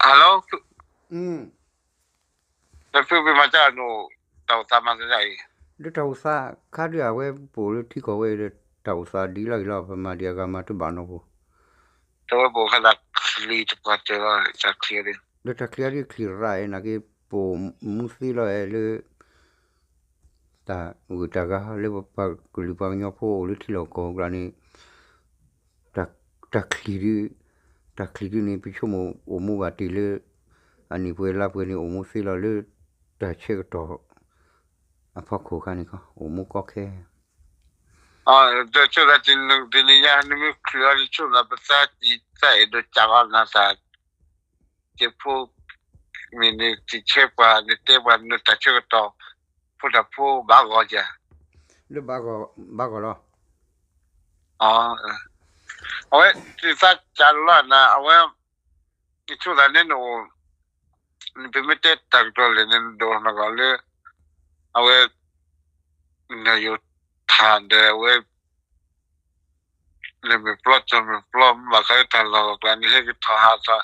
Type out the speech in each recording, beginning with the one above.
Hello, ဖုဖုမၤတၢ်န့ၣ် တၢ်အိၣ်သးမၤသးဒ်အံၤ, ဒီးတၢ်အိၣ်သးခါဒုး အဝဲပအိၣ်လၢထံကီၢ်ဝဲအံၤဒီး တၢ်အိၣ်သးဒ်လဲၣ်ဂ့ၤလီၤ ပမၤဒံးအဂၤမၤတဘၣ်နီၢ်ပူၤ, တဝဲပအိၣ်ခါဒၣ်ချံတပှၢ်တၢၢ်လီၤ တၢ်ချံအံၤ, ဒီးတၢ်ချံအံၤဒ်ချံရၣ်အံၤ နာ်က့ ပအိၣ်မူသ့လီၤအဲၣ်လၢ တၢ်ဂုၤတၢ်ဂၤလၢပှၤကလုာ်ပှၤကညီဖိအိၣ်လၢထံလီၢ်ကီၢ်ကျါန့ၣ်, တၢ်ချံဒု, တၢ်ချံဒုန့ၣ် ပဆိကမိၣ်အိၣ်မူဘၣ်တ့ၢ်လၢ အနံၣ်ပှဲၤလါပှဲၤန့ၣ် အိၣ်မူသ့လီၤလၢ တၢ်ဆၢကတီၢ် အဖီခိၣ်ခါန့ၣ် အိၣ်မူကီခဲ တနံၤညါနမ့ၢ်ချုးအီၤဒ်ဆိကမိၣ်ပသးတံၢ်သးအဲၣ်ဒိးကးလီၤနၤတၢ် ကဲဖိ မ့ၢ်နတံၢ်ဆၢပှၤ နတဲပှၤနတၢ်ဆၢကတီၢ် ဖိတၢ်ဖိဘၣ်ဂီၤဧါ, လၢဘၣ်ဂီၤလီၤ, အဝဲ တသးကးလီၤနၤ အဝဲ နဆိသးန့ၣ်နအိၣ် နပမ့ၢ်တဲတၢ်ကတိၤလဲၣ်န့ၣ် နဒိၣ်ထီၣ်နဂီၢ်လၢ အဝဲ နယိၤထၣ်ဒီးအဝဲ လၢမ့ၢ်ပျီကၠီမ့ၢ်ပျီ မ့ၢ်ဘၣ်ဃးလၢတၢ်လီၢ်လီၤကျါန့ၣ် ဟဲကထီၣ်ဟး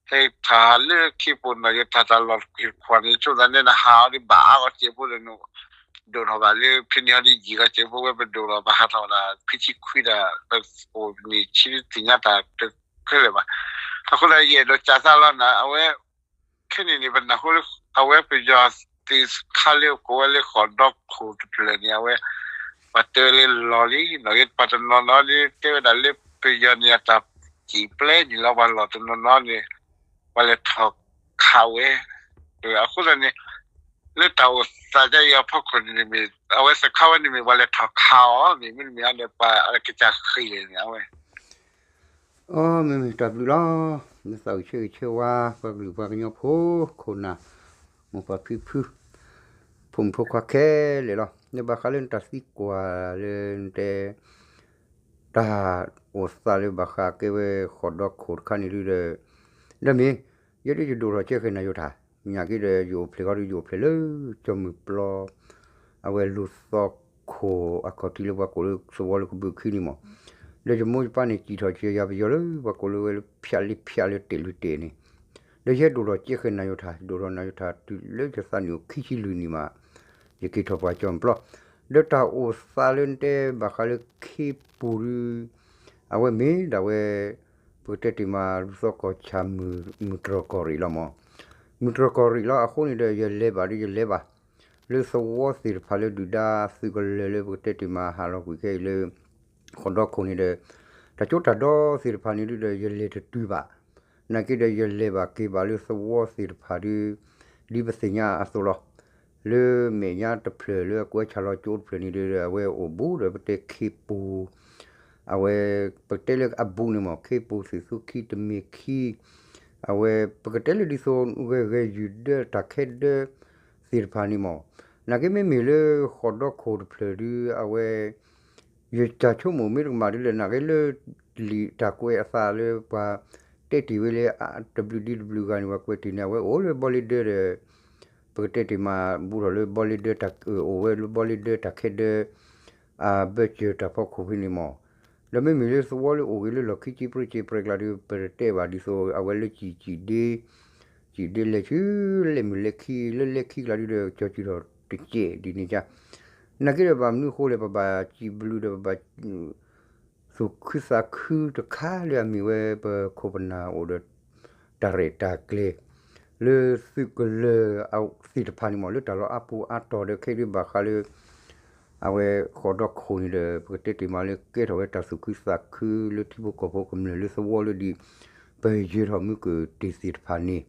ဟဲကထီၣ်ဟးလၢခ့ပူၤ နယိၤထၣ်တၢ်လီၢ်တကွံာ်တခွးန့ၣ် ဆိသးန့ၣ် နဟးအီၤဒ်ဘၣ်အါဂီၢ်စဲးဖိဒီး နဒိၣ်ထီၣ်ဘၣ်လၢဖဲန့ၣ်အီၤဒ်ယံာ်ဂီၢ်စဲးဖိ ဝဲပဒိၣ်ထီၣ်ဘၣ်ဟးထီၣ်ဝဲဒၣ် ဖံဆံခွံဒၣ် ပအိၣ်နံၣ်ဆံသ့ၣ်ညါတၢ်တခဲလၢာ်ဘၣ်. အဃိသတး ယအဲၣ်ဒိးကးသးလီၤနၤ အဝဲ ခဲန့ၣ်န့ၣ် ပနၢ်ဟူလၢ အဝဲပယီၤသုးခါလၢကိးဝဲလၢဃိးဒီခိၣ်တဖျၢၣ်န့ၣ် အဝဲ ပှၤတဲဝဲလၢလီၤလံ နီၢ်ဂ့ၤ ပှၤတနီၤနီၤဒ်တဲဝဲဒၣ်လၢပယီၤန့ၣ် အတၢ်စံၣ်ပျဲန့ၣ်လီၤ ပှၤလီၢ်တနီၤနီၤန့ၣ် ပှၤလဲၤထီၣ်ခးဝဲ အဃိသတးန့ၣ် လၢတၢ်အိၣ်သးဒ်အံၤအဖီခိၣ်န့ၣ်မ့ၢ် အဝဲစခါဝဲန့ၣ်မ့ၢ် ပှၤလဲၤထီၣ်ခးအီၤ မ့ၢ်မ့တမ့ၢ်အီၤဒီး ပှၤကစၢ်ဃ့လဲၣ်န့ၣ် အဝဲ အမ့မ့ၢ်တၢ်ဘျုးလီၤ. လၢသးအိၣ်ဆၢဂ့ၤဆၢဝါ ပှၤကလုာ်ပှၤကညီဖိ ခိၣ်နၢ် မိၢ်ပၢ်ဖံဖု ဖိမုၣ်ဖိခွါခဲလၢာ်လီၤ. လၢဘၣ်ဃးလၢနတၢ်သံကွၢ်လၢနတဲ တၢ်အိၣ်သးလၢဘၣ်ဃးကဲဝဲဃိးဒီခိၣ်တခါန့ၣ်ဒုဒီး ဒီးမ့ၢ် ယဲဒၣ်ယဒိၣ်ထီၣ်ကဲဃဲၤနၤယိၤထၣ် နာ်က့ဒီး ယအိၣ်ဖျဲၣ်ဃီဒီး ယအိၣ်ဖျဲၣ်လၢ ကၠီမုၢ်ပျီ အဝဲလူၤသီခိၣ်အခီၣ်ထံးလၢပှၤကိးလၢသဝီလၢကဘုးခံန့ၣ်မး, ဒီးယမိၢ်ယပၢ်န့ၣ် စံၣ်ထီၣ်က့ၤယၤပယီၤလၢပှၤကိးလၢဝဲလၢဖၠးလ့ဖၠးလၢတဲာ်လွံၢ်တဲာ်န့ၣ်, ဒီးယဲဒိၣ်ထီၣ်ကဲဃဲၤနၤယိၤထၣ် ဒိၣ်ထီၣ်နၤယိၤထၣ်တုၤလၢယသးနံၣ်အိၣ်ခံဆံလွံၢ်နံၣ်မး, ယက့ၤထီၣ်ပှၤကၠီမုၢ်ပျီ, ဒီးတၢ်အိၣ်သးလၢနတဲဘၣ်ဃးလၢခ့ပူၤဒု အဝဲမ့ၢ်ဒၣ်ဝဲ ပကတဲတ့ၢ်မး လူၤသီကီၢ်ဆၣ် မုၢ်တြီၢ်ကီၢ်ရ့ၣ်လီၤမး, မုၢ်တြီၢ်ကီၢ်ရ့ၣ်လီၤ. အဃိန့ၣ်ဒီး ယလဲၤဘၣ်ဒီးယလဲၤဘၣ် လၢသဝီသ့ၣ်တဖၣ်လၢဒုၣ်ဒါသုးကလၢၤလၢပကတဲတ့ၢ်မး ဟးလီၤကွံာ်ခဲအံၤလၢ ဃိးဒီခိၣ်န့ၣ်ဒီး တၢ်ကၠိတၢ်ဒီသ့ၣ်တဖၣ်န့ၣ်ဒုဒီး ယလဲၤတတုၤဘၣ်, နာ်က့ဒီး ယလဲၤဘၣ်က့ၤဘၣ်လၢသဝီသ့ၣ်တဖၣ်ဒု ဒ်ပသ့ၣ်ညါအသိးလီၤ. လၢမဲာ်ညါတဖျၢၣ်လၢအကွဲးဆၣ်လီၤကၠိတဖျၢၣ်န့ၣ်ဒီး အဝဲအိၣ်ဘူးဒီးပတဲခ့ပူၤ အဝဲ ပကတဲလၢအဘူးန့ၣ်မး ခ့ပူၤသုးသူခံတမ့ၢ်ခံ အဝဲ ပကတဲလၢဒ်သိး ဂဲၤဂဲၤယုၢ်ဒၢတၢ်ခဲဒၢ သ့ၣ်တဖၣ်န့ၣ်မး, နာ်က့မ့မ့ၢ်လၢဃိးဒီခိၣ်တဖျၢၣ်ဒု အဝဲ ယတၢ်ဆိကမိၣ်မ့ၢ်တကမၣ်ဒုလဲၣ် နာ်က့လၢ လံာ်တၢ်ကွဲးအသးလၢပှၤတဲတ့ၢ်ဝဲလၢ တဘျုးဒ်တဘျုးဂၤန့ၣ် ပှၤကွဲးတ့ၢ်န့ၣ် အဝဲအိၣ်လၢဘီလ့ဒၢဒီး ပကတဲတ့ၢ်မး ဘူးထီၣ်လၢဘီလ့ဒၢ အိၣ်ဝဲလၢဘီလ့ဒၢတၢ်ခဲဒၢ အဘၢၣ်စၢၤတၢ်ဖီခိၣ်ဖဲန့ၣ်မး, ဒီးမ့မ့ၢ်လၢသဝီလၢအိၣ်ဂ့ၤလၢလီၢ်ခံစ့ပြ့စ့ပြဲကျါဒု ပတဲဘၣ်ဒ်သိး အဝဲလၢစံၣ်စံၣ်ဒ့ စံၣ်ဒ့လဲၤဆူ လဲၤမုၢ်လဲၤခံ လၢလဲၤခံကျါဒုဒီး ကၠီၤစံၣ်ထီၣ်တစဲးဒ်န့ၣ်ကါ, နာ်က့ဒီးဘၣ်မနုၤအဃိလဲၣ် ပဘၣ်စံးဘျုးဒီးပဘၣ် သူၣ်ခုသးခုတခါလၢအမ့ၢ်ဝဲပခိၣ်ပနၢ်အိၣ်ဒီး တၢ်ရဲၣ်တၢ်ကျဲၤ လၢသုးကလၢၤသ့ၣ်တဖၣ်န့ၣ်မး လၢတၢ်လီၢ်အါပူၤအါတီၤဒီးခဲအံၤဒုဘၣ်ဃးလၢ အဝဲဃိးဒီခိၣ်န့ၣ်ဒီး ပကတဲတ့ၢ်မးလၢကဲထီၣ်ဝဲတၢ်သူၣ်ခုသးခုလၢထံဖိကီၢ်ဖိကမျၢၢ်လၢသဝီလၢဒ် ပယၢၤထီၣ်မုၢ်ကၢၢ်တ့ၢ်သ့ၣ်တဖၣ်န့ၣ်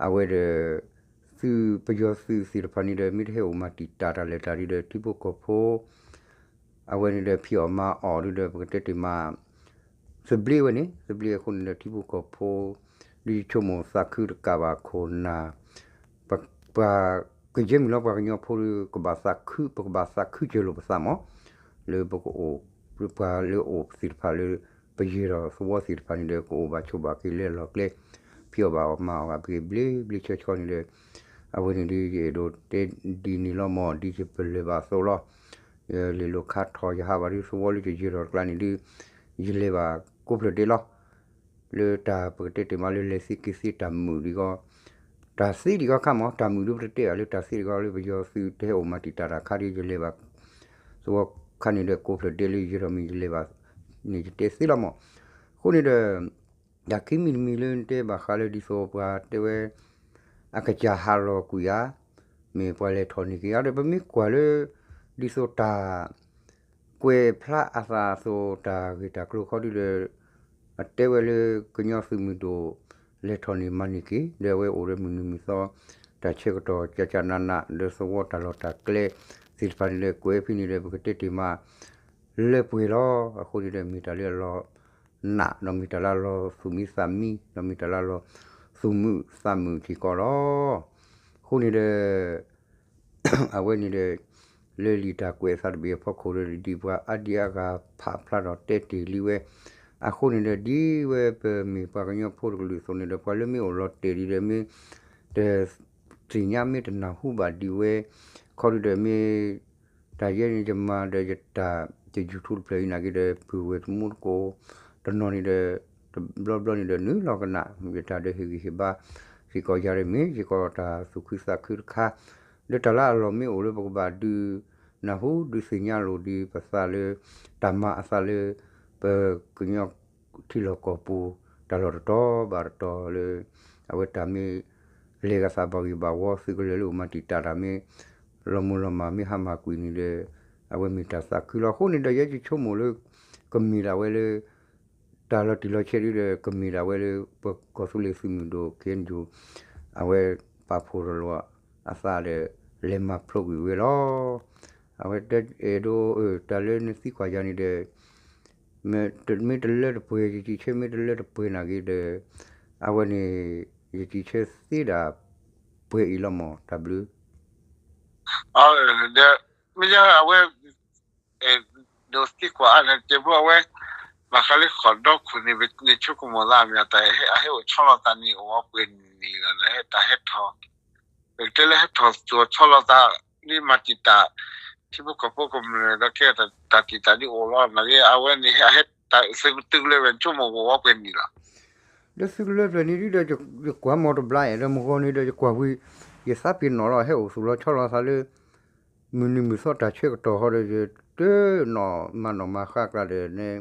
အဝဲဒီး သုးပယီၤသုးသ့ၣ်တဖၣ်န့ၣ်ဒီး မ့ၢ်တဟဲအိၣ်မၤတံာ်တာ်တၢ်လဲၤတၢ်ဒ်ဒီး ထံဖိကီၢ်ဖိ အဝဲန့ၣ်ဒီးဖံးအီၣ်မၤအီၣ်ဒ်ဒီး ပကတဲတ့ၢ်မး သဘျ့ဝဲန့ၣ် သဘျ့အဃိန့ၣ်ဒီး ထံဖိကီၢ်ဖိ ဒ်ယဆိကမိၣ်သးခုတကးဘၣ်ခိၣ်နၢ် ပှၤကယဲၢ်မုၢ်လီၤ ပှၤကညီဖိဒီး ကဘၣ်သးခု ပကဘၣ်သးခုစၢၤလိာ်ပသးမး လၢပကအိၣ် ပှၤလၢအိၣ်သ့ၣ်တဖၣ်လၢ ပယၢၤထီၣ်သဝီသ့ၣ်တဖၣ်န့ၣ်ဒီး ကအိၣ်ဘၣ်ဆိးဘၣ်က့ၤလၢလီၢ်ကျဲ ဖံးအီၣ်ဘၣ်အီၣ်မၤအီၣ်ဘၣ်ပက့ၤဘျ့ဘျ့ဆှီဆှီန့ၣ်ဒီး အဝဲန့ၣ်ဒ် ယအဲၣ်ဒိးတဲဒ်န့ၣ်လီၤမး ဒ်ယပလၢၢ်ဘၣ်အသိးလီၤ. ယလဲၤလိာ်ခါထီၣ် ယဟးဘၣ်ဒ်သဝီလၢယယၢၤထီၣ်တကျါန့ၣ်ဒ် ယလဲၤဘၣ်ကိးဖျၢၣ်ဒ့လီၤ. လၢတၢ်ပကတဲတ့ၢ်မးလၢလဲၤသ့က့ၤသ့တၢ်မုာ်ဒံးဂီၢ်, တၢ်သ့ဒံးဂီၢ်ခါမး တၢ်မုာ်ဒုပတတဲဘၣ်လၢတၢ်သ့ဒံးဂီၢ်လၢပယီၤသုးတဟဲအိၣ်မၤတံာ်တာ်တၢ်ခါဒ်ယလဲၤဘၣ် သဝီခါန့ၣ်ဒီးကိးဖျၢၣ်ဒဲးလၢယဲၢ်ထီၣ်မံၤယလဲၤဘၣ်န့ၣ် ယတဲသ့လီၤမး. အဃိန့ၣ်ဒီး တၢ်ခံမံၤတမံၤလၢနတဲဘၣ်ဃးလၢဒ်သိးပှၤတဲဝဲ အကစၢ်ဟးလီၤကွံာ်ဧါ, မ့ၢ်ပှၤလဲၤထီၣ်န့ၢ်က့ၤဧါဒီး ပမ့ၢ်ကွၢ်လၢ ဒ်သိးတၢ် ကွဲးဖျါအသးအသိး တၢ်ဂ့ၢ်တၢ်ကျိၤခီဒုဒီး အတဲဝဲလၢကညီသုးမုၢ်ဒိၣ် လဲၤထီၣ်န့ၢ်မၤန့ၢ်က့ၤ ဒီးအဝဲအိၣ်ဒီးမုၢ်နံၤမုၢ်သီ တၢ်ဆၢကတီၢ်ကၠးကၠးနးနး ဒီးသဝီတၢ်လီၢ်တၢ်ကျဲသ့ၣ်တဖၣ်န့ၣ်ဒီး ကွဲးဖဲန့ၣ်ဒီး ပကတဲတ့ၢ်မး လၢပှဲၤလီၤ. အဃိန့ၣ်ဒီး မ့ၢ်တၢ်လၢအလီၤနာ် ဒီးမ့ၢ်တၢ်လၢအလီၤသူၣ်မံသးမံ ဒီးမ့ၢ်တၢ်လၢအလီၤသူၣ်မုာ်သးမုာ်စ့ၢ်ကီးလီၤ. အဃိန့ၣ်ဒီး အဝဲန့ၣ်ဒီး လၢလံာ်တၢ်ကွဲးအသးတဘ့ၣ်အဖီခိၣ်ဒီး ဒ်ပှၤအါဒံအါဂၤဖးဖျါဒီးတဲတ့ၢ်လံဝဲ အဃိန့ၣ်ဒီး ဒ်ဝဲပမ့ၢ်ပှၤကညီဖိတကလုာ်အသိးန့ၣ်ဒီး ပှၤလၢမ့ၢ်အိၣ်လီၤတဲာ်ဒံးဒီး မ့ၢ်တသ့ၣ်ညါ မ့ၢ်တနၢ်ဟူဘၣ်ဒံးဝဲ ခီဒုဒီးမ့ၢ် တၢ်ယဲန့ၣ်ယမၤဒီးယတၢ် ယ YouTube တဖျၢၣ်အံၤနာ်က့ဒီး ပုၢ်ဝဲၢ်တမူတကိး တနီၤန့ၣ်ဒီး တဘျီဘျီန့ၣ်ဒီး နုာ်လီၤကနၣ် ယတၢ်ဒီးဟ့ၣ်ဂံၢ်ဟ့ၣ်ဘါ စ့ၢ်ကီးယၤဒီး မ့ၢ်စ့ၢ်ကီးတၢ်သူၣ်ခုသးခုတခါ လၢတၢ်လၢအလီၢ်မ့ၢ်အိၣ်လၢပကဘၣ်ဒုးနၢ်ဟူ ဒုးသ့ၣ်ညါလိာ်ဒံးပသးလၢ တၢ်မၤအသးလၢ ပကညီထံလီၢ်ကီၢ်ပူၤ တၢ်လီၢ်တတီၤဘၣ်တတီၤလၢ အဝဲတၢ်မ့ၢ် လဲၤဂၤသးဘၣ်ဂ့ၢ်ဘၣ်ဝီ သုးကလၢၤလၢအိၣ်မၤတံာ်တာ်တၢ်မ့ၢ် လီၤမုၢ်လီၤမၢ်မ့ၢ်ဟါမၢ်ကွံာ်န့ၣ်ဒီး အဝဲမ့ၢ်တၢ်သးခုလီၤ. အဃိန့ၣ်ဒီး ယဲယဆိကမိၣ်လၢ ကမ့ၢ်ဒၣ်ဝဲလၢ တၢ်လီၤတံၢ်လီၤဆဲးဒ်ဒီး ကမ့ၢ်ဒၣ်ဝဲလၢ ပကီၢ်သူလ့ၤသုးမုၢ်ဒိၣ် ခ့ၣ်အဲၣ်ယူၣ် အဝဲပာ်ဖှိၣ်တလီၤအသးဒီး လဲၤမၤဖျိကွံာ်ဝဲလီၤ. အဝဲအဲၣ်ဒိး တၢ်လၢနသံကွၢ်ယၤန့ၣ်ဒီး မ့ၢ်တလၢတပှဲၤ ယစံးဆၢမ့ၢ်တလၢတပှဲၤနာ်က့ဒီး အဝဲန့ၣ် ယစံးဆၢသ့ဒၣ်ပှဲၤအံၤလီၤမး တၢ်ဘျုး ဒီး မ့ၢ်အဝဲ ဒိးသံကွၢ်အါန့ၣ် တဲဘၣ်အဝဲ ဘၣ်ဃးလၢဃိာ်ဒီခိၣ်န့ၣ် နဆိကမိၣ်သးမ့ၢ် တၢ်အဟဲအိၣ်ဆီလီၤသးန့ၣ် အိၣ်ဝဲပှဲၤနံၣ်လီၤ တၢ်ဟဲထီၣ် ပကတဲလၢဟဲထီၣ်သူၣ်ဆီလီၤသး ဒ်မၤတံာ်တာ် ထံဖိကီၢ်ဖိကမျၢၢ်ဒီးကဲတၢ်တံာ်တာ်ဒ်အိၣ်လီၤ နာ်က့ အဝဲန့ၣ် ဟဲဟဲတၢ်သုးကလၢၤဝဲ နဆိကမိၣ်ကအိၣ်ဝဲပှဲၤနံၣ်လီၤ ဒီးသုးကလၢၤဖျၢၣ်န့ၣ်ဒ်ဒီး ယကွၢ်မီၢ်တဘျါအဲၣ်ဒီးမုၢ်ဂီၤန့ၣ်ဒီး ယကွၢ်ဝံၤ ယသးပ့ၤနီၣ်လီၤ ဟဲအိၣ်သူၣ်လီၤဆီလီၤသးလၢ မုၢ်နံၤမုၢ်သီတၢ်ဆၢကတီၢ်ဟီဒီး ယတနီၣ်မၤနီၣ်မၤဃါကျါဒီး န ဟံး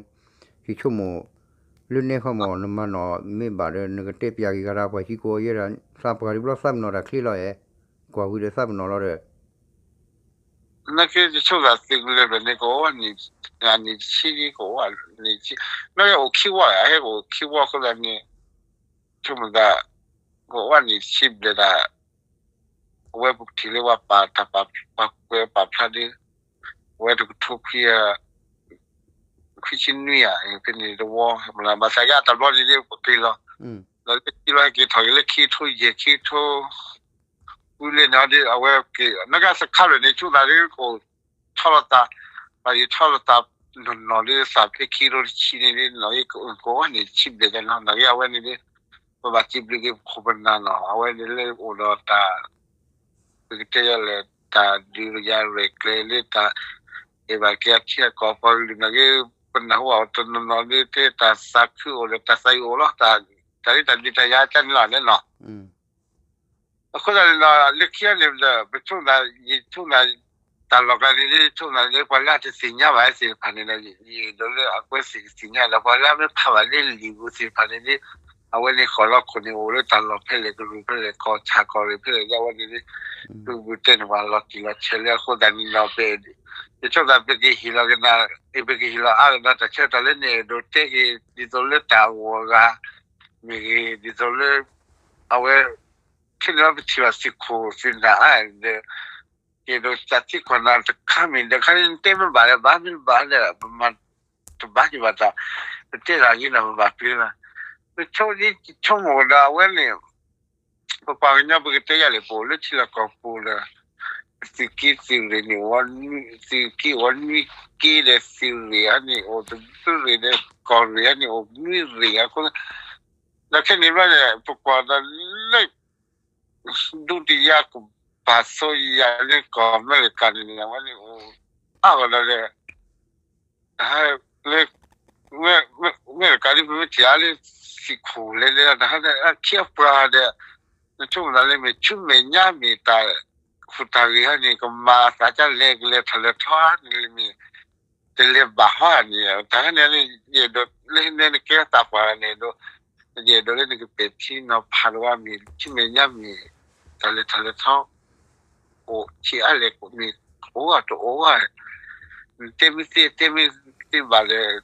ဆိကမိၣ် လၢနဲဃီမီၢ် နမၤနီၣ်မ့ၢ်ဘၣ်ဒီး နကတဲပျးက့ၤဂၤဒၣ်ပှၤဟံၣ်ကိးယဲဒၣ် သးပှၢ်တဘျီသးပ့ၤနီၣ်တၢ်ချ့လီၤအဲၣ် ကွၢ်ဝံၤဒီးသးပ့ၤနီၣ်လီၤဒီး နာ်က့ ယဆိကမိၣ်သုးကလၢၤဖျၢၣ်န့ၣ် ကအိၣ်ဝဲနံၣ်တဆံ ကအိၣ်ဝဲနံၣ်တဆံ နာ်က့အိၣ်ခံဝီ အဟဲကအိၣ်ခံဝီအဃိသတးန့ၣ် ဆိကမိၣ်သး ကအိၣ်ဝဲနံၣ်တဆံဘျဲၣ်ဒၣ် အဝဲပကထံၣ်လၢပှၤပာ်တၢ်ပာ်ကွဲပာ်ဖျါဒီး အဝဲတကထိခွံ ခွံဆံနွံဧါ ဖဲန့ၣ်တဝီ ဘၣ်ဆၣ်ယါတဘျီန့ၣ်ဒ်ပက့ၤလီၤ ဒီးလၢခံလီၤဟဲက့ၤထီၣ်က့ၤလၢခံကထိယဲၢ် ခံကထိ ဝံၤလၢန့ၣ်ဒီး အဝဲက့ၤ နကစခါဖျၢၣ်န့ၣ် ဆိကမိၣ်သးဒ်ကအိၣ်ဆီလီၤသး ဘၣ်ယိၣ်ဆီလီၤသး နီၢ်နီၢ်လၢသးဖဲခံကထိတဆံန့ၣ်ဒ် နီၢ်ကအိၣ်ကအိၣ်ဝဲန့ၣ်တဆံဘျဲၣ်တနီၤ နာ်က့အဝဲန့ၣ်ဒ် ပဘၣ်စံးဘျုးက့ၤပခိၣ်ပနၢ်နီၤ အဝဲန့ၣ်လၢအိၣ်ဒီးတၢ် ပကတဲယၤလဲၣ် တၢ်ဒုးကယၤရဲၣ်ကျဲၤလၢတၢ် အဲၣ်ဘၣ်က့ၤအထံအကီၢ်ပှၤကလုာ်နာ်က့ ပနၢ်ဟူဘၣ်တနီၤနီၤလၢတဲတၢ်သးခုအိၣ်ဒီးတၢ်သးအုးအိၣ်လီၤ တၢ်လၢတၢ်ဒုးတၢ်ယၤကန့ၣ်လီၤန့ၣ်နီၤ အဃိသတးန့ၣ်ဒီး လၢခံန့ၣ်ဒီး ပဆိကမိၣ်သး ယဆိကမိၣ်သး တၢ်လီၢ်ကျါန့ၣ်ဒ် ဆိကမိၣ်သးလၢပှၤလၢအတသ့ၣ်ညါဘၣ်သ့ၣ်တဖၣ်န့ၣ်ဒီး ယအဲၣ်ဒိးလၢအကွဲးသ့ၣ်ကသ့ၣ်ညါဒီး ပှၤလၢအမ့ၢ်ဖးဘၣ်လၢလံာ်ပူၤသ့ၣ်တဖၣ်န့ၣ်ဒ် အဝဲန့ၣ်ဃိာ်လီၤခိၣ်န့ၣ် အိၣ်လၢတၢ်လီၢ်ဖဲလဲၣ် ကရူၢ်ဖဲလဲၣ် ကီၢ်ဆၣ်ကီၢ်ရ့ၣ်ဖဲလဲၣ်ဒ် အဝဲန့ၣ်ဒ် သုးဘူးတဲန့ၣ်ပှၤလီၤတံၢ်လီၤဆဲးလၢအဃိသတးန့ၣ်ဒီး ပ ယဆိကမိၣ်သး ပကဟ့ၣ်လီၤကနၣ် ပကဟ့ၣ်လီၤအါကဒီးတၢ်ဆၢကတီၢ်လၢနအဲၣ်ဒိးတဲက့ၤ ဒ်သိးလၢတၢ်ဂီၤအဂၤ မ့ၢ်ဂ့ၤ ဒ်သိးလၢ အဝဲ ခဲန့ၣ်ပထံၣ်ဘၣ်သုးခိၣ်သုးနၢ်အါဒီး က့ၤဒိးတၢ်သံကွၢ်နၤတခါမ့ၢ် ဒီးခါန့ၣ်တဲမ့ၢ်ဘၣ်လၢၤဘၣ် မ့ၢ်ဘၣ်ဒီး ပမၤတဘၣ်က့ၤဘၣ်တၢ် ပတဲတၢ်ဂ့ၤဒီးပဘၣ်ပျံၤဘၣ် ပဆိကမိၣ်ဒီးအဝဲန့ၣ် ပပှၤကညီပကတဲယၤလဲၣ် ပအိၣ်လၢထံလီၢ်ကီၢ်ပူၤဒီး သုးက့သုးရ့ၣ်န့ၣ် သုးက့အိၣ်နွံက့ဒီး သုးရ့ၣ်ဟဲန့ၣ် အိၣ်တဘျုးရ့ၣ်ဒီး ကီၢ်ရ့ၣ်ဟဲန့ၣ် အိၣ်နွံရ့ၣ်အဃိ ဒီးခဲန့ၣ်ဘျီန့ၣ် ပကွၢ်ဒီးလၢ ဒုတိယကမ္ဘာစစ် ယၤလၢကီၢ်အမဲရကၤန့ၣ် အဝဲန့ၣ်အိၣ်အါကီးဒီး တၢ်ဟဲလၢ မ့ၢ်တကးဒ်ပမ့ၢ်ထံၣ်အါလၢ စံၣ်ခိၣ်လဲၤလဲၤတၢ်ဟဲဒီး အခံအပှၤဒီး နဆိကမိၣ်သးလၢမ့ၢ်ဆူမဲာ်ညါမ့ၢ်တၢ်ဟူးတၢ်ဂဲၤဟဲန့ၣ် ကမၤအသးဒ်လဲၣ် ကလဲၤထီၣ်လဲၤထီန့ၣ်မ့ၢ် တလဲၤဘၣ်ဟီန့ၣ် တၢ်ဟဲန့ၣ်လၢ ယအဲၣ်ဒိးလၢနကဲသးပှၢ်န့ၣ်ဒီး ယအဲၣ်ဒိးလၢနကပဲာ်ထံနီၤဖးတဝါမ့ၢ် ဆူမဲာ်ညါမ့ၢ် တၢ်လဲၤထီၣ်လဲၤထီ အိၣ်ဆံးအါလဲၣ်မ့ၢ် အိၣ်အတအိၣ်ဝဲ နတဲမ့ၢ်သ့တဲမ့ၢ်သ့ဘၣ်ဒီး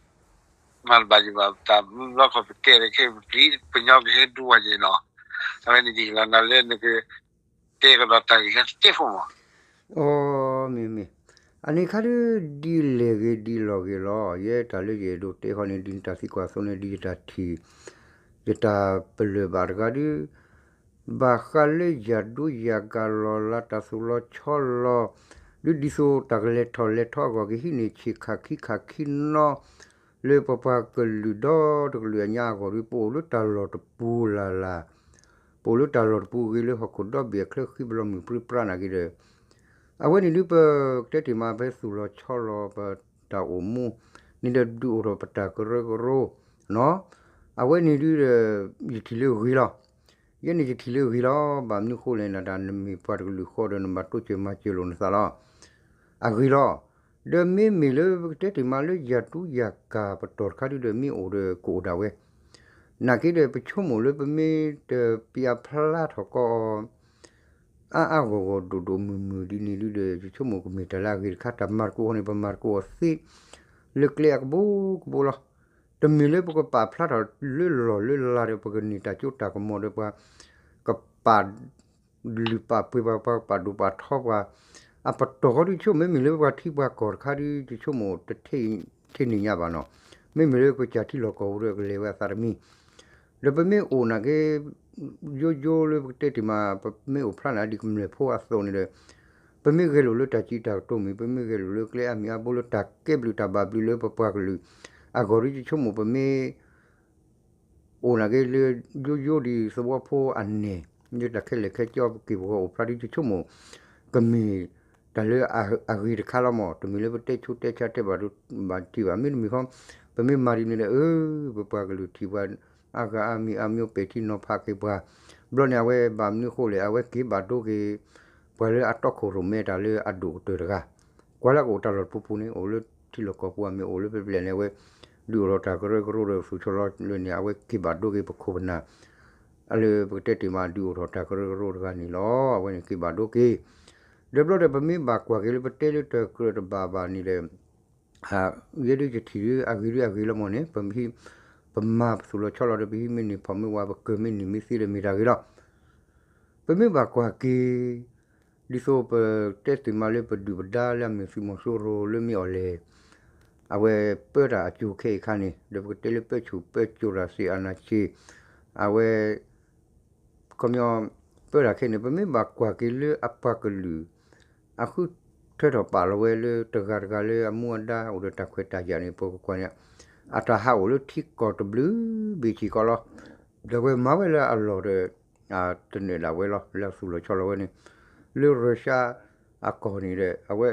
မၤတဘၣ်ယံၤဘၣ် တၢ်မုၢ်လီၤခီၣ်ပတဲဒီး ခဲအံၤပပျံၤပညီကဟဲဒူဝဲယဲၢ်နီၤ အဝဲန့ၣ်ယဟ့ၣ်လီၤနၤလၢနက တဲကဒီးတၢ်ဂ့ၢ်ဟဲတစဲးဖိမး အိ မ့ၢ်မ့ၢ် အန့ၣ်ခါဒ် ဒ်လဲၣ်ဂ့ၤဒ်လီၤဂ့ၤလီၤ ယဲတၢ်လၢယအဲၣ်ဒိးတဲဃီန့ၣ် ဒ်နတၢ်သံကွၢ်အသိးန့ၣ် ဒ်ယတၢ်ထံၣ် ယတၢ်ပလၢၢ်ဘၣ်တဂၤဒ် ဘၣ်ဃးလၢယၤဒိယၤကၤလီၤလးတၢ်သူၣ်လီၤဆီလီၤ ဒ်ဒ်သိးတၢ်ကလဲၤထီၣ်လဲၤထီအဂီၢ် ကဟံးန့ၢ်ဆ့ၣ်ခါခံခါခံနီၤ လၢပပှၤကလုာ်ဒီတကလုာ်အညါအဂီၢ်ဒ် ပအိၣ်လၢတၢ်လီၢ်တပူၤလၢ်လၢ် ပအိၣ်လၢတၢ်လီၢ်တပူၤဂ့ၤ လၢဟီၣ်ခိၣ်ဒီဘ့ၣ်အချၢဃံဘျီမုၢ်ပြံပြါနာ်က့ဒီး အဝဲန့ၣ်ဒ်ပကတဲတ့ၢ်မး ပသူၣ်လီၤဆီလီၤပတၢ်အိၣ်မူ န့ၣ်ဒီးဒုးအိၣ်ထီၣ်ပတၢ်ကရၢကရိ အဝဲန့ၣ်ဒ်ဒီး ယထံၣ်လၢဂ့ၤလီၤ. ယဲန့ၣ်ယထံၣ်လၢဂ့ၤလီၤ. ဘၣ်မနုၤဃိလဲၣ်န့ၣ် တၢ်နမ့ၢ်ပှၤတကလုာ်ဃီဒီး နဘၣ်တိစၢၤမၤစၢၤလိာ်နသးလီၤ. အဂ့ၤလီၤ. ဒီးမ့မ့ၢ်လၢပကတဲတ့ၢ်မးလၢယၤတူယၤကၤပတီၢ်တခါဒ်ဒီး မ့ၢ်အိၣ်ဒီးကအိၣ်ဒၣ်ဝဲ နာ်က့ဒီး ပဆိကမိၣ်လၢပမ့ၢ်တပျးဖျါထီၣ်ကီးအီၤ အါအါဂီၢ်ဂီၢ်ဒိၣ်ဒိၣ်မုၢ်မုၢ်ဒ်န့ၣ်ဒ်ဒီး ယဆိကမိၣ်ကမ့ၢ်တၢ်လၢအဂ့ၤတခါ တၢ်မၤသကိးအီၤန့ၣ် ပမၤသကိးအီၤသ့ လၢကျဲအကဘိကဘိလီၤ. တမ့ၢ်လၢပကပာ်ဖျါထီၣ်လၢလီၢ်လၢလၤဒီး ပကန့ၢ်တၢ်စိတၢ်ကမီၤဒီးပှၤ ကပာ်လုၢ်ပာ်ပှ့ၤပှၤ ပှၤကပာ်ဒိၣ်ပာ်ထီပှၤ အပတီၢ်ဃီဒ်ယဆိကမိၣ် မ့မ့ၢ်လၢပှၤထံပှၤကီၢ်တခါဒ်ယဆိကမိၣ်တထံၣ်န့ၢ်ညါဘၣ်နီၤ. မ့မ့ၢ်လၢပကစၢ်ထံလီၢ်ကီၢ်ပူၤဒီးကလဲၤဝဲအသးတမံၤ ဒီးပမ့ၢ်အိၣ်နာ်က့ ယိယိလၢပကတဲတ့ၢ်မး ပမ့ၢ်အိၣ်ဖျါန့ၣ်ဒ်ကမျၢၢ်ဖိအသိးန့ၣ်ဒီး ပမ့ၢ်ဂဲၤလိာ်လၢတၢ်စံးတၢ်ကတိၤမ့ၢ် ပမ့ၢ်ဂဲၤလိာ်လၢကျဲအါမံၤအါဘိလၢတၢ်ကဲဘျုးတၢ်ဘၣ်ဘျုးလၢပပှၤကလုာ် အဂီၢ်ဒ်ယဆိကမိၣ်ပမ့ၢ် အိၣ်နာ်က့လၢ ယိယိဒ်သဝီဖိအနဲၣ် လၢတၢ်ခဲလၢာ်ခဲဆ့ပက့ၢ်ပဂီၤအိၣ်ဖျါဒ်ယဆိကမိၣ် ကမ့ၢ်တၢ်လၢအဂ့ၤတခါလီၤမး. တမ့ၢ်လၢပတဲဆူတဲဆါတဲဘၣ်ဒိဘၣ်ထံးဘၣ် မ့တမ့ၢ်ဃီ ပမ့ၢ်မၤဒ်န့ၣ်ဒီး အၢ ပပှၤကလုာ်ထံၣ်ပှၤ အါဂၤအါမံၤအါမံၤအိၣ်ပဲာ်ထံနီၤဖးက့ၤပှၤ ဘျီန့ၣ် အဝဲဘၣ်မနုၤဃိလဲၣ် အဝဲက့ၤဘၣ်ဒိက့ၤ ပှၤလၢအတီခိၣ်ရိၣ်မဲတၢ်လၢအဒိၣ်ကတၢၢ်တဂၤ ပှၤလၢကအိၣ်တၢ်လီၢ်တပူၤပူၤန့ၣ် အိၣ်လၢထံလီၢ်ကီၢ်ပူၤအမ့ၢ်အိၣ်လၢပပျဲၢ်န့ၣ် အဝဲဒုးအိၣ်ထီၣ်တၢ်ကရၢကရိဒီးသူၣ်ဆီလီၤလၢန့ၣ် အဝဲက့ၤဘၣ်ဒိက့ၤပခိၣ်ပနၢ် လၢပကတဲတ့ၢ်မးဒုးအိၣ်ထီၣ်တၢ်ကရၢကရိတဂၤန့ၣ်လီၤ. အဝဲန့ၣ်က့ၤဘၣ်ဒိက့ၤ ဒီးဘျီဒီးပမ့ၢ်ဘၣ်ကွၢ်က့ၤလၢပတဲလၢတၢ်ကြၢးတဘၣ်ဘၣ်န့ၣ်ဒီး ယဲဒ်ယထံၣ်ဒ်အဂ့ၤဒ်အဂ့ၤလီၤမးန့ၣ် ပမ့ၢ် ပမၤပသူၣ်လီၤဆီလီၤဒီး ပဟံးမ့ၢ်န့ၢ်ဖီၣ်မ့ၢ်ဝၤ ပကၢၢ်မ့ၢ်န့ၢ်မ့ၢ်သ့ဒီးမ့ၢ်တၢ်ဂ့ၤလီၤ. ပမ့ၢ်ဘၣ်ကွၢ်က့ၤ ဒ်သိးပတဲသ့ၣ်မးလၢပဒုၣ်ပဒါလၢအမ့ၢ်သုးမီၤစိရိၤလၢမ့ၢ်အီၤလဲၣ် အဝဲပၢတၢ်အစိၤခဲအံၤခါန့ၣ် ဒီးပကတဲလၢပၢဆူၣ်ပၢစိးတၢ်စ့ၢ်အနၢ်ဆ့ အဝဲ ခီပညီ ပၢတၢ်ခဲအံၤန့ၣ် ပမ့ၢ်ဘၣ်ကွၢ်က့ၤလၢအပှၤကလုာ် အဃုထၢထီၣ်ပာ်လီၤဝဲလၢတဂၤတဂၤလၢအမူအဒါအိၣ်ဒီးတၢ်ခွဲးတၢ်ယာ်န့ၣ် ပကကွၢ်န့ၣ် အတၢ်ဟးအိၣ်လၢထံကီၢ်တဘျုးဘ့ၣ်ဆံးကီးလီၤ. ဒီးအဝဲမၤဝဲလၢအလီၢ်ဒီး တနၢၤဒၣ်ဝဲလီၤ လၢအသူၣ်လီၤဆီလီၤဝဲန့ၣ် လၢရၢၤၡါ အကီၢ်န့ၣ်ဒီး အဝဲ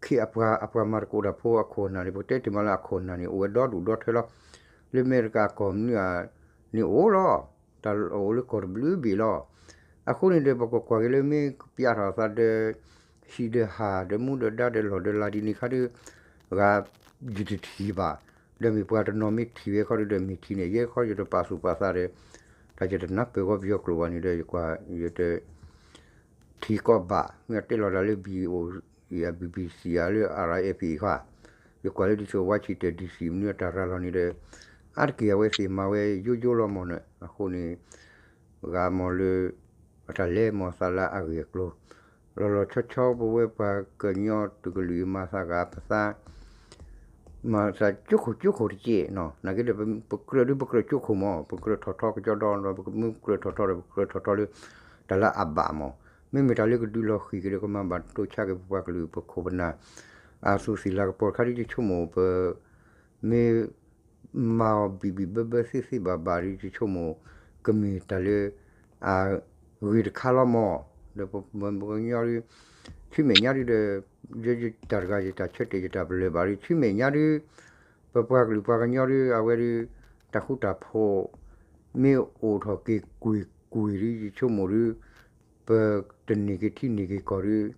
ခ့အပှၤ အပှၤမၤသကိးတၢ်ဖိအခိၣ်အနၢ်န့ၣ် ပကတဲတ့ၢ်မးလၢအခိၣ်အနၢ်န့ၣ် အိၣ်ဝဲဒီဒူၣ်ဒီထၢလီၤ. လၢအမဲရကၤအကီၢ်မနုၤဧါန့ၣ်အိၣ်လီၤ. တၢ်အိၣ်လၢကီၢ်တဘျုးဘ့ၣ်လီၤ. အဃိန့ၣ်ဒီး ပကကွၢ်က့ၤလၢမ့ၢ်ကပျးထီၣ်အသးဒီး ဟံၣ်ဒီးဟၣ်ဒီးမူဒီးဒါဒီးလီၢ်ဒီးလၤဒ်န့ၣ်ခါဒီး ဂၤယတထံၣ်ဘၣ်. ဒီးမ့ၢ်ပှၤတနီၤမ့ၢ်ထံၣ်ဝဲခီဒီး မ့ၢ်ထံၣ်န့ၣ် ယဲခီယတပာ်သူၣ်ပာ်သးဒီး တၢ်ယတနၢ်ပၢၢ်ဂီၢ်ပယီၤကျိာ်ဘၣ်န့ၣ်ဒီး ယကွၢ်ယတ ထံကီၢ်ဘၣ် မ့ၢ်အတဲလီၤတၢ်လၢ VOA ဧါ BBC ဧါ လၢ RFA ဃါ ယကွၢ်လၢဒ်သိး Washington DC မနုၤအတၢ်ရၤလီၤန့ၣ်ဒီး အါတက့ၢ်အဝဲသ့ၣ်မၤဝဲယိယိလီၤမးန့ၣ် အဃိန့ၣ် ဂၤမ့ၢ်လၢ အတၢ်လဲၤမၤသးလၢအဂ့ၢ်အကျိၤ လီၤလီၤဆီဆီပဝဲပှၤကညီတကလုာ်အံၤမၤသးဂၤပသး မၤသးကၠိခိၣ်ကၠိခိၣ်တက့ၢ်နီၤ နာ်က့ဒီး ပကြၢးဒုးပကြၢးကၠိခိၣ်မး ပကြၢးထီၣ်ထီကညီဒီး ပမ့ၢ်ကြၢးထီၣ်ထီဒီး ပကြၢးထီၣ်ထီလၢ တၢ်လၢအဘၣ်မး မ့မ့ၢ်တၢ်လၢကဒုးလီၤဃံၤက့ၤဒီး ကမၤဘၣ်တိၢ်ဆါက့ၤပပှၤကလုာ်ပခိၣ်ပနၢ် အသူးသ့ၣ်လၤကပီၤတခါဒ်ယဆိကမိၣ် ပမ့ၢ် မၤအီၤဘံၣ်ဘံၣ်ဘၢဘၢသ့သ့ဘၣ်ဘၣ်ဒီး ယဆိကမိၣ် ကမ့ၢ်တၢ်လၢ အဂ့ၤတခါလီၤမး ဒီးပပှၤကညီဒ် ဆူမဲာ်ညါဒ်ဒီး ယတၢ်တဂၤ ယတၢ်ဆၢတဲာ်ယတၢ်ပလၢၢ်ဘၣ်ဒီး ဆူမဲာ်ညါဒ် ပပှၤကလုာ်ပှၤကညီဒုး အဝဲဒုး တၢ်ဃူတၢ်ဖိး မ့ၢ်အိၣ်ထီၣ်က့ၤကွ့ၢ်ကွ့ၢ်ဒုး ယဆိကမိၣ်ဒုး ပတန့ၢ်က့ၤထံန့ၢ်က့ၤကီၢ်ဒုး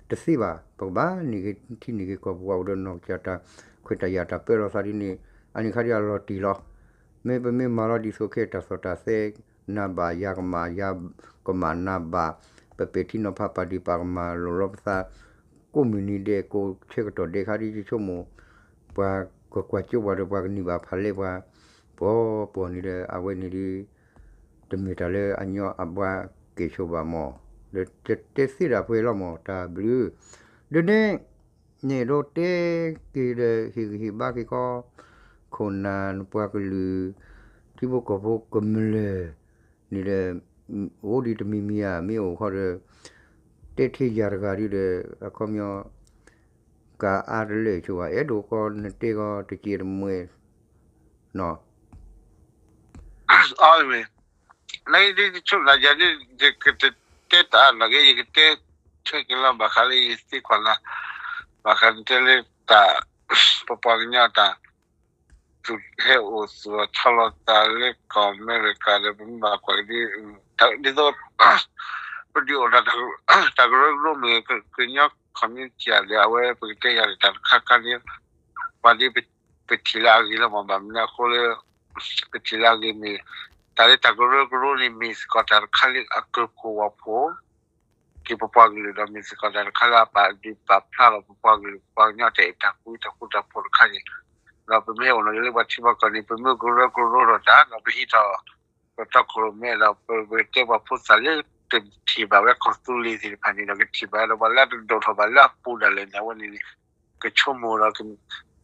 တသ့ဘၣ်. ပကဘၣ်န့ၢ်က့ၤထံန့ၢ်က့ၤကီၢ် ပပှၤအိၣ်ဒီးနီၢ်ကစၢ်တၢ်ခွဲးတၢ်ယာ်တၢ်ပၢလီၤသးဒ်န့ၣ် အန့ၣ်ခါဒုးအလီၤတံၢ်လီၤ. မ့ၢ်ပမ့ၢ်မၤလီၤဒ်သိးခဲတၢ်သီၣ်တၢ်သဲ နၤဘၣ်ယၤကမၣ် ယၤကမၣ်နၤဘၣ် ပပဲာ်ထံနီၤဖးပာ်ဒံးပာ်ကမၣ်လိာ်လီၤပသး ကိးမုၢ်နံၤဒဲး ကိးဆၢကတီၢ်ဒဲးခါဒုး ယဆိကမိၣ် ပှၤကကွၢ်ကၠိပှၤဒီးပှၤကန့ၢ်ဘၣ်ဖးလဲပှၤ ပှီၤပှီၤန့ၣ်ဒီး အဝဲန့ၣ်ဒုး တမ့ၢ်တၢ်လၢအညီအဘှါကဲၣ်ဆိးဘၣ်မၢ်, ဒီးတဲသ့ဒၣ်ပှဲၤလီၤမၢ် တၢ်ဘျုး, ဒီးန့ၣ် န့ၣ်ဒီးတဲက့ၤဒီးဟ့ၣ်ဂံၢ်ဟ့ၣ်ဘါက့ၤကီ ခိၣ်နၢ်နပှၤကလုာ် ထံဖိကီၢ်ဖိကမျၢၢ်န့ၣ်ဒီး အိၣ်ဒံးတမံၤမံၤဧါ မ့ၢ်အိၣ်ခီဒီး တဲထဲယၤတဂၤဒုးဒီး အခီပညီ ကအါတလၢာ်ဆိဘၣ် အဲၣ်ဒိးကီနတဲကီတစဲးတမှဲၤနီၤ အီၤမ့ၢ် နဒ်တဆိၣ်နၤယၤဒ် ယကတတဲတၢ်နီၢ်ကီၢ် ယကတဲထွဲက့ၤလီၤ ဘၣ်ဃးလၢယသံကွၢ်နၤ ဘၣ်ဃးနတဲလၢတၢ် ပပှၤကညီတၢ် သူၣ်ဟဲအိၣ်သူၣ်အီၤဆီလီၤသးလၢကီၢ်အမဲရကၤဒီး ပမ့ၢ်ဘၣ်ကွၢ်က့ၤဒ် ဒ်သိး ပဒုးအိၣ်ဒီး တၢ်ကရၢကရိမ့ၢ် ကညီ community ဒီး အဝဲပကတဲယၤဒီးတၢ်တခါခါန့ၣ် ပှၤဒ် ပထံၣ်လၢအဂ့ၤလီၤမၢ် ဘၣ်မနုၤအဃိလၢ ပထံၣ်လၢအဂ့ၤမ့ၢ် တၢ်လၢတၢ်ကရၢကရိန့ၣ် မ့ၢ်စ့ၢ်ကီးတၢ်တခါလၢအကၢၤဖှိၣ်ဝီၤဖှိၣ် က့ၤပပှၤကလုာ်ဒီး မ့ၢ်စ့ၢ်ကီးတၢ်တခါလၢအပာ်ဒုးပာ်ဖျါလီၤ ပပှၤကလုာ်ပပှၤကညီတၢ်အဲၣ်တၢ်ကွံတၢ်ဃူတၢ်ဖိးတခါန့ၣ် ဒီးပမ့ၢ်ဟဲအိၣ်နီၢ်ကီၢ်လၢပှၤထံပှၤကီၢ်န့ၣ် ပမ့ၢ်ကရၢကရိထီၣ်တၢ် ဒီးပဟံးထီၣ် ပတီခိၣ်ရိၣ်မဲဒီး ပကတဲပှၤဖိသၣ်လၢ တထံၣ်ဘၣ်ဝဲကီၢ်သူလ့ၤသ့ၣ်တဖၣ်န့ၣ်ဒီး ကထံၣ်ဘၣ်ဒီး ပှၤလၢအတဒိၣ်ထီၣ်ဘၣ်လၢအပူၤဒၣ်လဲာ်န့ၣ် အဝဲန့ၣ်န့ၣ် ကဆိကမိၣ်ဒီး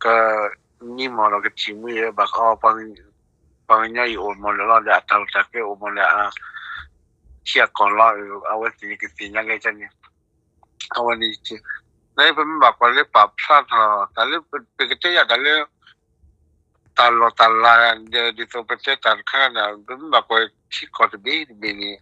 ကနံၤမီၢ်ဒီး ကထံၣ်မ့ၢ်ဘၣ်ဃး ပှၤကညီအံၤအိၣ်မီၢ်လၢာ်လီၤဒီး အတၢ်လီၢ်တၢ်ကျဲအိၣ်မီၢ်လၢာ် ထံအကီၢ်လီၤ အဝဲသ့ၣ်န့ၣ် ကသ့ၣ်ညါကဲန့ၣ် အဝဲန့ၣ် နပမ့ၢ်ဘၣ်ကွၢ်လၢပာ်ဖျါထီၣ် တၢ်လၢပကတဲယၤတၢ်လၢ တၢ်လီၢ်တၢ်လၤဒီး ဒ်သိးပတဲတၢ်တခါဒီး ပမ့ၢ်ဘၣ်ကွၢ်ထံကီၢ်တဘ့ၣ်တဘ့ၣ်န့ၣ် ဒီး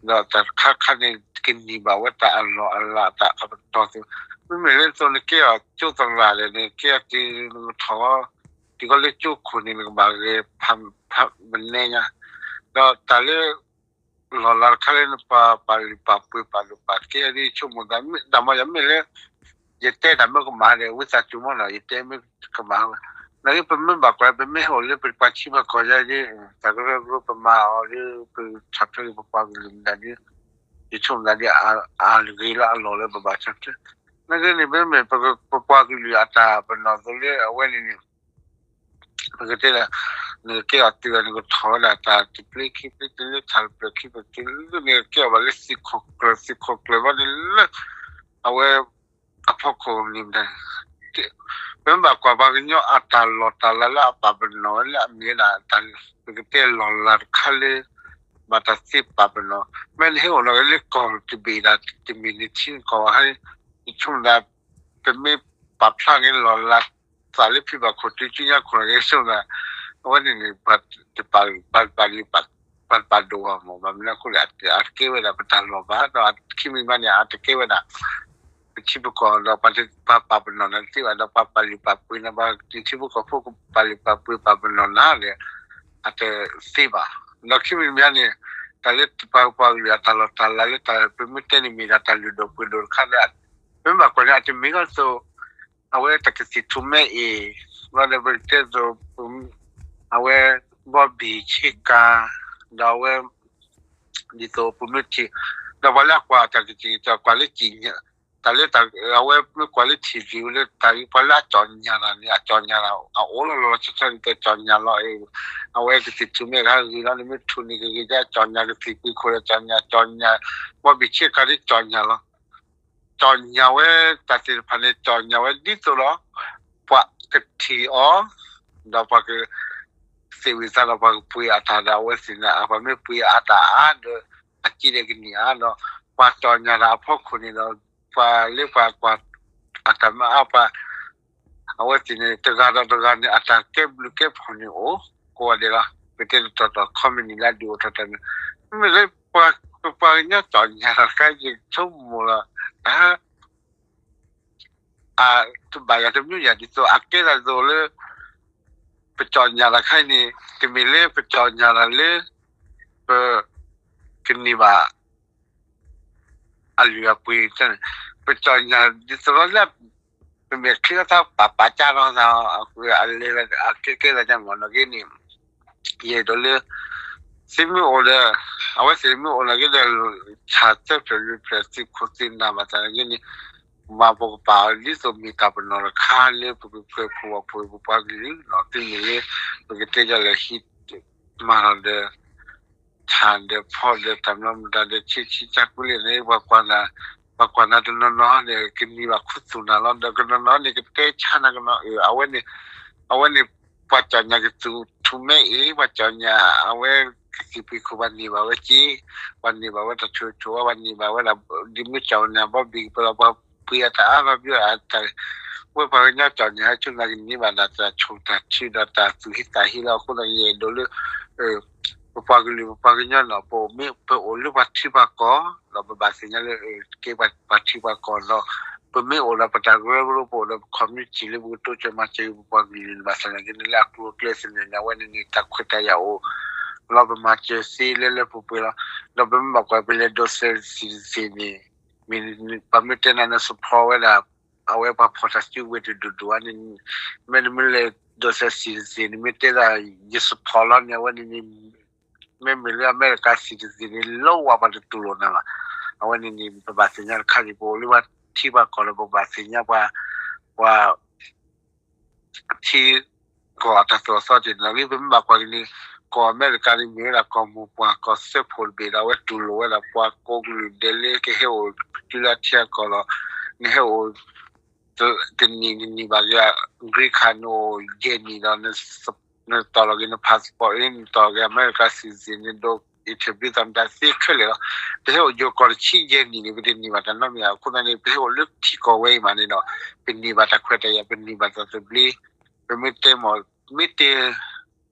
တၢ်တခါခါန့ၣ် ကန့ၢ်ဘၣ်ဝဲတၢ်အလီၢ်အလၤတၢ်အပတီၢ်သ့ၣ် မ့မ့ၢ်လၢသိးနကဲအီၤကၠိသရၣ်ဒီး နကဲအီၤတုၤနကထီၣ် တုၤကီးလၢကၠိခိၣ်န့ၣ် နကဘၣ်ဂဲၤဖးမနဲညါ ဒီးတၢ်လၢ လီၢ်လၤတခါလၢနပှၤပာ်လုၢ်ပာ်ပှ့ၤပာ်ဒိၣ်ပာ်ကဲဒ်ဆိကမိၣ်သး တၢ်မၤယၤမ့ၢ်လၢ ယတဲတၢ်မ့ၢ်ကမၣ်ဒီး ဝံသးစူၤမ့ၢ်နီၤ ယတဲမ့ၢ်ကမၣ်ဝဲ နာ်က့ပမ့ၢ်ဘၣ်ကွၢ် ပမ့ၢ်ဟဲအိၣ်လၢပပှၤထံပှၤကီၢ်ယါဒ် တၢ်ကရၢကရိပမၤအီၤလၢ ပဆီၣ်ထွဲက့ၤပပှၤကလုာ်မတၤဒ် ယဆိကမိၣ်သးဒ် အဂ့ၤလၢအလီၢ်လၢပဘၣ်ဆီၣ်ထွဲ နာ်က့န့ၣ် မ့မ့ၢ်ပပှၤကလုာ်အတၢ်ပနီၣ်သိးလၢအဝဲန့ၣ်န့ၣ် ပကတဲဒၣ် နကကဲအီၤတုၤဒီး နကထီၣ်ဝဲဒၣ်တၢ်တပျ့ခံပျ့တုၤလၢတၢ်တပျ့ခံပျ့တုၤလၢ နကကဲအီၤဘၣ်လၢသုးခိၣ်ကျၢၢ် သုးခိၣ်ကျၢၢ်ဘၣ်န့ၣ်လၢ အဝဲ အဖီခိၣ်န့ၣ် ပမ့ၢ်ဘၣ်ကွၢ်ပှၤကညီအတၢ်လီၢ်တၢ်လၤလၢအပာ်ပနီၣ်ဝဲလၢအမ့ၢ်ဝဲဒၣ်တၢ် ပကတဲလီၢ်လၤတခါလၢ ဘၣ်တၢ်သ့ပာ်ပနီၣ် မ့ၢ်နဟဲအိၣ်နီၢ်ကီၢ်လၢကီၢ်တဘ့ၣ်ဒၣ် တမ့ၢ်နထံနကီၢ်ဘၣ် ယဆိကမိၣ်သး ပမ့ၢ်ပာ်ဖျါက့ၤလီၢ်လၤ သးလၢဖံဘၣ်ခိၣ်တုၤကၠူညါခိၣ်န့ၣ် ယဆိကမိၣ်သး အဝဲန့ၣ်န့ၣ် ပှၤတပာ်လုၢ်ပာ်ပာ်ဒိၣ်ဘၣ်မၢ် ဘၣ်မနုၤအဃိလဲၣ် အတကဲဝဲဒၣ်ပတၢ်လီၢ်ဘၣ် ဒီးခံမံၤမံၤန့ၣ် အတကဲဝဲဒၣ် ပထံပကီၢ်ဒီးပှၤပာ်ပနီၣ်နၤတသ့ဘၣ် ဒီးပှၤပာ်လုၢ်ပာ်ပှ့ၤနၤ ပှၤထံဖိကီၢ်ဖိကပာ်လုၢ်ပာ်ပှ့ၤပာ်ပနီၣ်နၤဒီး အတသ့ဘၣ် ဒီးခံမံၤမံၤန့ၣ် တၢ်လၢပှၤပှၤကလုာ်အတၢ်လီၢ်တၢ်လၤလၢတၢ်ပမ့ၢ်တဲန့ၣ်မ့ၢ်ဒၣ်တၢ်လုၢ်ဒိၣ်ပှ့ၤဒိၣ်တခါဒီး ပမ့ၢ်ဘၣ်ကွၢ်န့ၣ် အတမ့ၢ်ကီးသိး အဝဲတၢ်ကသံၣ်ထူၣ်မဲအံၤ လီၤဒီးပတဲသိး အဝဲ ဘီဘံၣ်ဆ့ကၤ ဒီးအဝဲ ဒ်သိးပမ့ၢ်ထံၣ် ဒီးပှၤလၢအကွၢ်တၢ်ကသံၣ် ကွၢ်လၢကံၣ်ညါ တၢ်လၢ အဝဲမ့ၢ်ကွၢ်လၢထံၣ်ဂ့ၤဝဲလၢတၢ်ဂ့ၤ ပှၤလၢအကၠီၣ်ညါတၢ်န့ၣ် အကၠီၣ်ညါတၢ် အအိၣ်လီၤလီၤဆီဆီဒ်သိးကၠီၣ်ညါလီၤ အဝဲကသံၣ်ထူၣ်မဲဂ့ၤလီၤ နမ့ၢ်ထူၣ်န့ၣ်ကဂ့ၤ ကၠီၣ်ညါကသံၣ်ကွံာ်ခိၣ်ဒီးကၠီၣ်ညါ ကၠီၣ်ညါ ဘီဘံၣ်ဆ့ကၤဒ်ကၠီၣ်ညါလီၤ ကၠီၣ်ညါဝဲတၢ်သ့ၣ်တဖၣ်န့ၣ် ကၠီၣ်ညါဝဲဒ်သိးဒီး ပှၤကထံၣ်အီၤ ဒီးပှၤက သ့ၣ်ဝံၤသးဒီးပှၤကပှ့ၤအတၢ်ဒီးအဝဲသ့ၣ်န့ၣ် ပှၤမ့ၢ်ပှ့ၤအတၢ်အါဒီး အစ့ဒီးကနံၣ်အါဒီး ပှၤကၠီၣ်ညါတၢ်အဖီခိၣ်န့ၣ်ဒီး ပှၤလၢပှၤကွၢ်အတၢ်မၤအါပှၤ အဝဲသ့ၣ်န့ၣ် တဂၤဒီးတဂၤန့ၣ် အတၢ်ကဲဘျုးကဲဖှိၣ်န့ၣ်အိၣ်ကိးဂၤဒဲးလီၤ. ပတဲတတီၤတီၤ ခီမ့ၢ်နံၤလၢအဒုးအိၣ်ထီၣ်တၢ်န့ၣ် မ့မ့ၢ်လၢပှၤကညီကၠီၣ်ညါတခါ ယဆိကမိၣ်လီၤ တၢ် အတဘၣ်ယၤတမံၤယၤဒ်သိး အကဲသးဒ်သိးလၢ ပကၠီၣ်ညါတခါအံၤန့ၣ် တမ့ၢ်လၢပကၠီၣ်ညါလၢ ပ ကန့ၢ်ဘၣ် အလုၢ်အပှ့ၤန့ၣ် ပကၠီၣ်ညါဒ်သိးလၢ ပမ့ၢ်ချ့ထီၣ်သးပာ်ပာ်ကၢ်ထီၣ်သး အလဲၤအကဲကဲသးကမီၤနီၣ်က့န့ၣ် ယအဲၣ်ဒိးလၢ သုမ့ၢ်အိၣ်ဒီး အဝဲသ့ၣ်မ့ၢ်အိၣ်နီၣ်က့ဒီး ဆၢသၢဖျၢၣ်လွံၢ်ဖျၢၣ် သုးခိၣ်သုးနၢ်ဘၣ်သနာ်က့န့ၣ် မၤပကပာ်အီၤဒ်သိးမ့ၢ်တၢ်ပနီၣ်တခါလၢပကပှဲၤပူၤအပှဲၤပပှၤကလုာ်နီၣ် သုမ့ၢ်လၢ ပကတဲယၤလဲၣ်ဟံး မၤလီၤဒီး ဆၣ်ဒီးဖီဒီးတၢ်မၤမတၤဒီး ဆံဆံကၢ်ကူလံန့ၣ် ပှၤကွၢ်နၤ ပှၤကွၢ်နၤတနီၤနီၤန့ၣ် ကန့ၢ်ဘၣ်ခူသူၣ်နၤလီၤ ဒီးကနီၤနီၤန့ၣ် ကတဲဆါနၤကနီၤ အဝဲန့ၣ် အဝဲန့ၣ် ပှၤကၠီၣ်ညါကသူၣ်ထူၣ်မဲအ့ၣ် ပှၤကၠီၣ်ညါ အဝဲ ကသံၣ်ပှ့ၤခိၣ် ပှၤန့ၢ်ဘၣ်ဝဲက့ ပှၤန့ၢ်ဘၣ်ဝဲတၢ်ဆိၣ်ဂ့ၤဆိၣ်ဝါ ပှၤန့ၢ်ဘၣ်ဝဲဒၣ် ဒ်မ့ၢ်ကၠီၣ်ညါဘီဘံၣ်ကပၤလီၤ ပှၤပှ့ၤအတၢ်အါဘၣ်ဘျီအတၢ် ဝဲပှၤကညီကၠီၣ်ညါဟဲဆိနၤ ကန့ၢ်ဘၣ်ဒၣ်တၢ်ဆိၣ်တၢ်ထုဒီးတၢ်သူၣ်ဟံးသးဟံးလီၤ အဃိသတးန့ၣ် ယအဲၣ်ဒိးလၢ ပပှၤကလုာ်ပပှၤကညီနီၣ် ပမ့ၢ်ပအိၣ်လၢပှၤထံပှၤကီၢ် ဒီးပဘၣ်သ့ၣ်ညါလၢ ကဲပှၤထံပှၤကီၢ်ဒီး ပမ့ၢ်အိၣ်ဒီးပတၢ်ကရၢကရိ ပအိၣ်ဒီးပ community လၢပကတိစၢၤမၤစၢၤပပှၤကလုာ်န့ၣ် ဘၣ်ဆၣ်သနာ်က့န့ၣ် လၢအကျိၤအကျဲသ့ၣ်န့ၣ် အဝဲန့ၣ်န့ၣ် တၢ်ခွဲးတၢ်ယာ်အိၣ် လီၤပမၤစၢၤသ့လၢလၢပှဲၤပှဲၤလီၤ ဒီးပမ့ၢ်ဘၣ်ကွၢ်ပလဲၤဒိးစဲး citizen န့ၣ် မ့ၢ်ပှၤမ့ၢ်တဲနၤန့ၣ် support ဝဲဒၣ် အဝဲပှၤဖီၣ်တၢ်စုကဝဲၤတဒူၣ်ဒူၣ်ဧါန့ၣ် မ့တမ့ၢ်လဲၤဒိးစဲး citizen န့ၣ် မ့ၢ်တဲဒၣ် ယ support လီၤန့ၣ် အဝဲန့ၣ်န့ၣ် မ့မ့ၢ်လၢအမဲရကၤ citizen န့ၣ် လၢဝဲပှၤတတူၢ်လိာ်နၤဘၣ်. အဝဲန့ၣ်န့ၣ် ပဘၣ်သ့ၣ်ညါတခါန့ၣ် ပအိၣ်လၢပှၤထံပှၤကီၢ်ဒီး ပဘၣ်သ့ၣ်ညါပှၤ ပှၤ ထံကီၢ်အတၢ်သိၣ်တၢ်သီတ့ၢ်နီၣ်ဂ့ၤ ပမ့ၢ်ဘၣ်ကွၢ်က့ၤန့ၣ် ကီၢ်အမဲရကၤန့ၣ် မ့ၢ်ဝဲဒၣ်ကီၢ်မိၢ်ပှၢ်ကီၢ်စၢဖှိၣ်တဘ့ၣ်ဒီး အဝဲတူၢ်လိာ်ဝဲဒၣ်ပှၤကိးကလုာ်ဒဲးလၢကဟဲအိၣ်တုၤလၢအထံအကီၢ်လီၤ. နဟဲအိၣ် တနံၣ်နနံၣ်ဘၣ်က့ၤ green card နအိၣ်ယဲၢ်နံၣ်ဒီး နတီၢ်လီၤက့ၤန passport အ့ၣ် နတီၢ်လီၤက့ၤ America citizen န့ၣ် ဒိး interview သးမတၤသ့ခဲလၢာ်လီၤ. ပဟဲအိၣ်ယိၤကီၢ်တဆံယဲၢ်နံၣ်န့ၣ် ပတန့ၢ်ဘၣ်တၢ်နီတမံၤ အဃိသတးန့ၣ် ပဟဲအိၣ်လၢထံကီၢ်ဝဲအံၤမးန့ၣ်ဒီး ပန့ၢ်ဘၣ်တၢ်ခွဲးတၢ်ယာ် ပန့ၢ်ဘၣ်တၢ်သဘျ့ ပမ့ၢ်တဲမ့ၢ် မ့ၢ်တဲ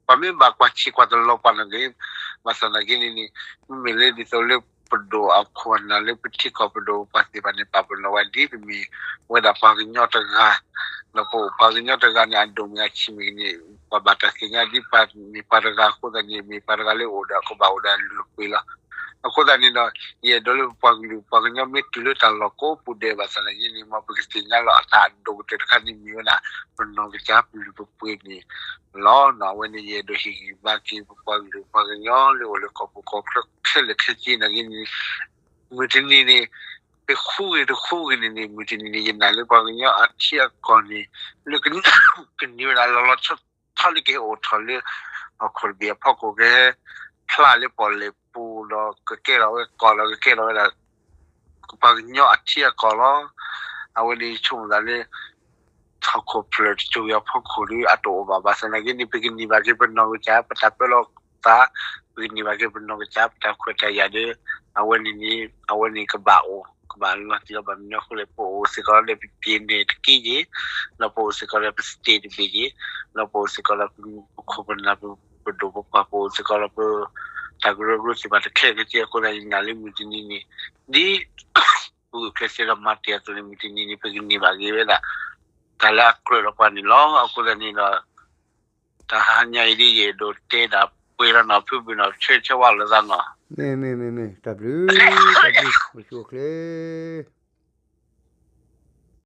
ပှၤမ့ၢ်ဘၣ်ကွၢ်ဆံးကွၢ်တလီၤပှၤနီၣ်ဂ့ၤ ဘၣ်ဆၣ်သနာ်က့န့ၣ်န့ၣ် မ့မ့ၢ်လၢဒ်သိးလၢပဒိၣ်အခိၣ်အနၢ်လၢပထံကီၢ်ပဒိၣ်ပှၤသ့ၣ်တဖၣ်န့ၣ် ပာ်ပနီၣ်ဝဲဒ်ပမ့ၢ်ဝဲဒၣ်ပှၤကညီတဂၤ ဒီးပအိၣ်ပှၤကညီတဂၤန့ၣ် အဒိၣ်မ့ၢ်အဆံးမ့ၢ်ဂ့ၤန့ၣ် ပှၤဘၣ်တၢ်သ့ၣ်ညါဒ်ပမ့ၢ်ပှၤတဂၤအဃိသတးန့ၣ် မ့ၢ်ပှၤတဂၤလၢအိၣ်ဒီးကဘၣ်အိၣ်ဒီးအလုၢ်အပှ့ၤလီၤ. အဃိသတးန့ၣ်ဒီး ယအဲၣ်ဒိးလၢပပှၤကလုာ်ပှၤကညီမ့ၢ်တုၤလၢတၢ်လီၢ်ကိးပူၤဒဲး ဘၣ်ဆၣ်သနာ်က့န့ၣ် မ်ပကသ့ၣ်ညါလီၤအတၢ်အဒိၣ်ကတၢၢ်တခါန့ၣ်မ့ၢ်ဝဲဒၣ် ပနီၢ်ကစၢ်ပလုၢ်ပပှ့ၤန့ၣ်လီၤ. အဝဲန့ၣ် ယအဲၣ်ဒိးဟ့ၣ်ဂံၢ်ဘါက့ၤ ပပှၤကလုာ်ပှၤကညီလၢအိၣ်လၢကီၢ်ပူၤကီၢ်ချၢခဲလၢာ်ခဲဆ့နီၣ်ဂ့ၤန့ၣ် မုၢ်တနံၤန့ၣ် တဃူဂ့ၤတဃူဂ့ၤန့ၣ်န့ၣ် မုၢ်တနံၤန့ၣ် ယနာ်လၢပှၤကညီအထံအကီၢ်န့ၣ် လၢက ကန့ၢ်ဝဲဒၣ်လီၤလီၤဆီဆီလၢကဟဲအိၣ်ထီၣ်လၢ ဟီၣ်ခိၣ်တဘ့ၣ်အဖီခိၣ် ကဟဲဖျါလၢပီၣ်လဲၣ်ပူၤဒီး ကကဲထီၣ်ဝဲကီၢ်ဒီးကကဲထီၣ်ဝဲဒၣ် ပှၤကညီအထံအကီၢ်လီၤ. အဝဲန့ၣ်ယဆိကမိၣ်သးလၢ ဟီၣ်ခိၣ်ဖျၢၣ်တစိၤအံၤအဖီခိၣ်ဒီး အတအိၣ်ဘၣ် ဘၣ်ဆၣ်သနာ်က့န့ၣ် ပကန့ၢ်ဘၣ်က့ၤပနီၢ်ကစၢ်ပတၢ်ပၢလီၤသး, ပကန့ၢ်ဘၣ်က့ၤပနီၢ်ကစၢ်ပတၢ်ခွဲးတၢ်ယာ်ဒီး အဝဲန့ၣ်န့ၣ် အဝဲန့ၣ်ကဘၣ်အိၣ် ကဘၣ်လီၤတံၢ်လီၤ ဘၣ်မနုၤအဃိလဲၣ် ပအိၣ်စ့ၢ်ကီးလၢပ ပြည်နယ် တက့ၢ်က့ၢ်, ဒီးပအိၣ်စ့ၢ်ကီးလၢပ state တဘ့ၣ်က့ၢ်, ဒီးပအိၣ်စ့ၢ်ကီးလၢပခိၣ်ပနၢ်ပဒိၣ်ပပှၢ် ပအိၣ်စ့ၢ်ကီးလၢပ တၢ်ကရၢကရိသ့ၣ်တဖၣ်တခဲကဲအဃိသတး ယနာ်လၢမုၢ်တနံၤန့ၣ် ဒ် ပဂုာ်ကျဲးစၢးဒီးမၤတ့ၢ်အသိးန့ၣ် မုၢ်တနံၤန့ၣ် ပကန့ၢ်ဘၣ်က့ၤဝဲဒၣ် တၢ်လၢအကြၢးဒီးပှၤန့ၣ်လီၤ. အဃိသတးန့ၣ်ဒီး တဟါညါအံၤဒ်ယအဲၣ်ဒိးတဲဒၣ်ပှဲၤလီၤနီၤ ဖုဘုးနီၤ ဆၢဆၢဝဲလၢသးနီၤ မ့ၢ်မ့ၢ်မ့ၢ်မ့ၢ် တၢ်ဘျုး တၢ်ဘျုး မုၢ်ဆူၣ်အိၣ်ချ့